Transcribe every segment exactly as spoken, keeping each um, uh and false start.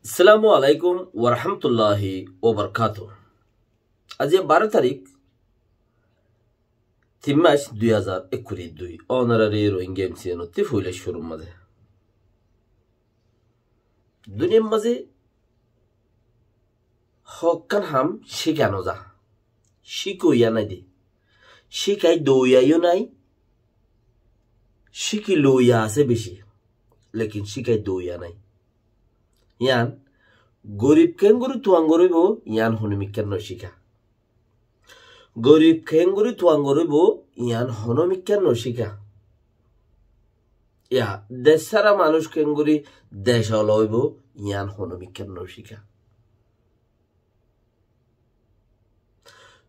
Assalamu alaikum warahmatulláhi wabarakátuhu. Aijja baró tarík, tin mac, dui házar ekkuri dui. Ónorare Rohingya M C N ottú foila cúrur mazé, duniyar mazé hókkán ham cíka no za. Cíkoiya nái de. Cíkai doiya yó nái. Cíki loiya asé beci. Lekin cíkai doiya nái. Yián gorib keéngorí tuañgor óibo, yián honómikká no cíka. Gorib keéngorí tuañgor óibo, yián honómikká no cíka. Ya, dec sára manúic keéngorí dec ola óibo, yián honómikká no cíka.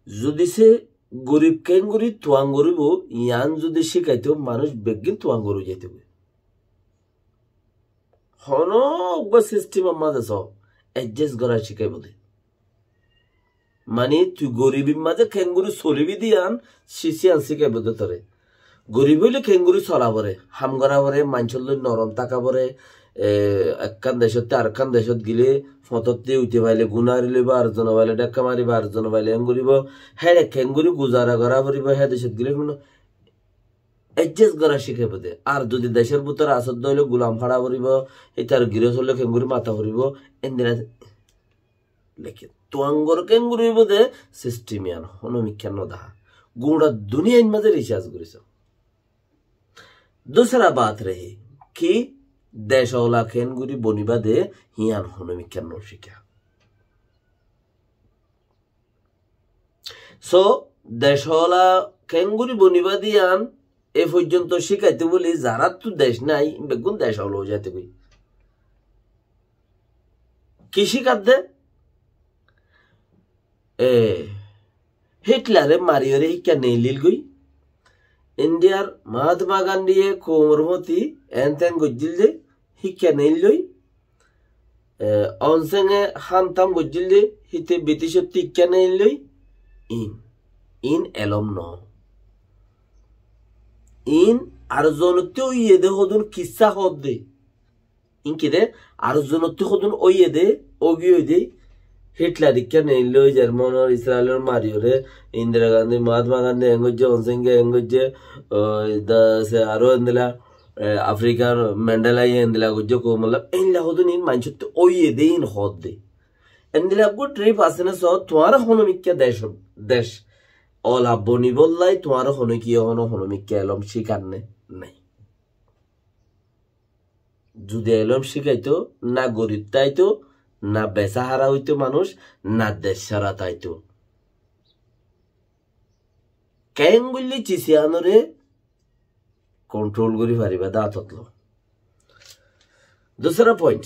Zudi se gorib keéngorí tuañgor óibo, yián zudi cíkaito, manúic beggín tuañgor ói zaito goi. Honó uggwá sistemor mazé só, edjest gorá cíkaibo de. Mani, tui goribir mazé keéngorí solibi de yián, cíci yián cíkaibo de tore. Gorib óile keéngorí sola foré, ham gorá foré, maincór loi norom táka foré, e, ekkán decóttu arekkán decót gile, fotóttu uthi faile gúna hári loibo, ar zone faile dhékka maribo, ar zone faile eén goribo, héçe keéngorí guzara gorá foribo, hé decót gile, mani, edjest gorá cíkaibo de. Ar zudi decór bútore asé de óile gulam hára foribo, ítar girós óile keéngorí mata foribo, endilla. Lekin tuañgor keéngorí óibo de sistem yián honómikká no dahá. Gura duniyar mazé risarc gorí só. Dusra baat rehi ki, dec ola keéngorí boniba de, yián honómikká no cíka. So, dec ola keéngorí boniba de yián e foijjonto cíkaito buli, zaráttu dec nái, beggún dec ola ói zaito goi. Ki cíkar de? E, Hitlare mariyóre híkka neillíl goi. Indiyar Mahatma Gandhiye koumor foti eén teén goijjíl de, híkka neillói. E, Onsenge ham tam goijjíl de, híte Briticóttu híkka neillói. Iín, iín elóm no. Iín ar zonottú óiye de hodún kissá hoódde. Iín ki de, ar zonottú hodún óiye de, ógi ói de, Hitler ikká neillói, Jermanor, Israelor mariyóre, Indira Gandhi, Mahatma Gandhi eén goijjé, Onsenge eén goijjé, o, da, se aró endilla, e, Afrikar Mandela ye endilla goijjé, koum olla, endilla hodún iín maincóttu óiye de, iín hoódde. Endilla eggúa trip asé né, so, tuáñra honómikká dec, dec ola bonibólla, tuáñra honókiye hono, honómikká elóm cíkar né, nái. Zudi elóm cíkaito, na gorib táito, na besáhara óito manúic, na dec sára táito. Keéngoillé cisiyánore kontrol gorí faribá de átot lo. Dusra point,